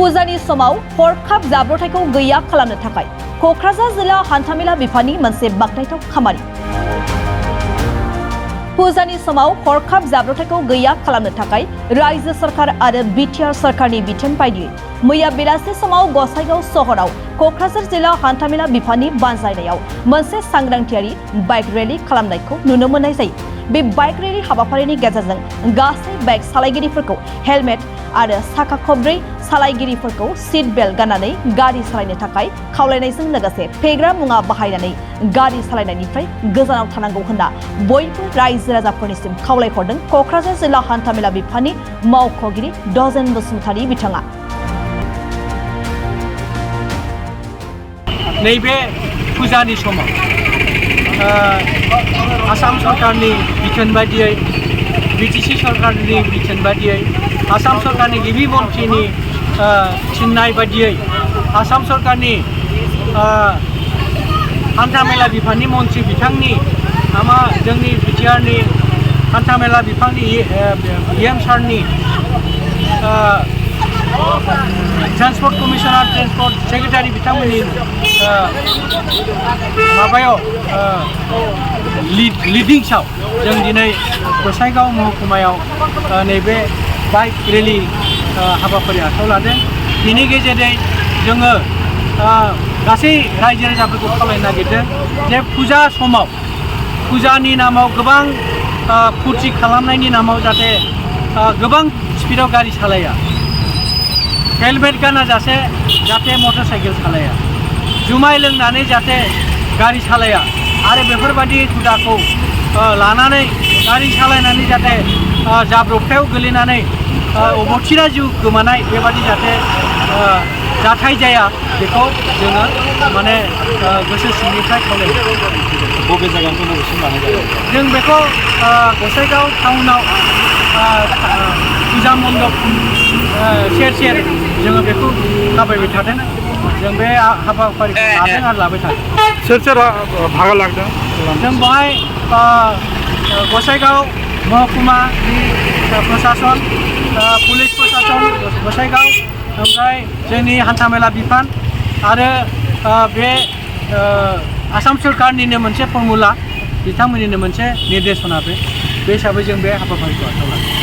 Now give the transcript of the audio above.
फुजानि समाव हरखाब जाब्रबथायखौ गैया खालामनो थाखाय क'क्राझार जिल्ला हान्थामेला बिफाननि मोनसे बाखनायथाव खामानि। फुजानि समाव हरखाब जाब्रबथायखौ गैया खालामनो थाखाय रायजो सरकार आरो बिटिआर सरकारनि बिथोन बायदियै मैया बेलासि समाव गसाइगाव सहराव क'क्राझार जिल्ला हान्थामेला बिफाननि बानजायनायाव मोनसे सांग्रांथियारि बाइक रेली खालामनायखौ नुनो मोननाय जायो। बे बाइक रेली हाबाफारिनि गेजेरजों गासै बाइक सालायगिरिफोरखौ हेलमेट आरो साखा खबब्रै सालायगिरिफोरखौ सीट बेल्ट गाननानै गारि सालायनो थाखाय खावलायनायजों लोगोसे फेग्रा मुवा बाहायनानै गारि सालायनायनिफ्राय गोजानाव थानांगौ होनना बयबो रायजो राजाफोरनिसिम खावलायहरदों क'क्राझार जिल्ला हान्थामेला बिफाननि मावख'गिरि डजेन बसुमतारी बिथाङा। नैबे फुजानि समाव आसाम सरकारनि बिथोन बायदियै बिटिसि सरकारनि बिथोन बायदियै आसाम सरकारनि गिबि मन्थ्रिनि थिननाय बायदियै आसाम सरकारनि हान्थामेला बिफाननि मन्थ्रि बिथांनि जोंनि बिटिआरनि हान्थामेला बिफाननि EM सारनि ट्रान्सपर्ट कमिशनार ट्रान्सपर्ट सेक्रेटारि बिथांमोननि माबायाव लिडिंसाव जों दिनै गसाइगाव महकुमायाव नैबे बाइक रेली हाबाफारि आखायाव लादों। बिनि गेजेरजों जोङो गासै रायजो राजाफोरखौ खावलायनो नागिरदों जे फुजा समाव फुजानि नामाव गोबां फुरथि खालामनायनि नामाव जाहाथे गोबां स्पिडआव गारि सालाया, हेलमेट गाना जाहाथे मटर साइकेल सालाया, जुमाय लोंनानै जाहाथे गारि सालाया आरो बेफोरबायदि हुदाखौ लानानै गारि सालायनानै जाहाथे जाब्रबथायाव गोलैनानै अबथिरा जिउ गोमानाय बेबादि जाहाथे जाथाय जाया बेखौ जोङो माने गोसो सिंनिफ्राय खावलायो। बबे जायगानिफ्राय बबेसिम लानाय जायो? जों बेखौ गसाइगाव टाउनाव फुजा मण्डप सेर सेर जोङो बेखौ थाबायबाय थादों। जों बे हाबाफारिखौ लादों आरो लाबाय थादों। सोर बाहागो लादों? जों बेवहाय गसाइगाव महकुमानि प्रसासन, पुलिस प्रसासन गसाइगाव, ओमफ्राय जोंनि हान्थामेला बिफान आरो बे आसाम सरकारनिनो मोनसे फर्मुला बिथांमोननिनो मोनसे निर्देशना बे हिसाबै जों बे हाबाफारिखौ आखायाव लादों।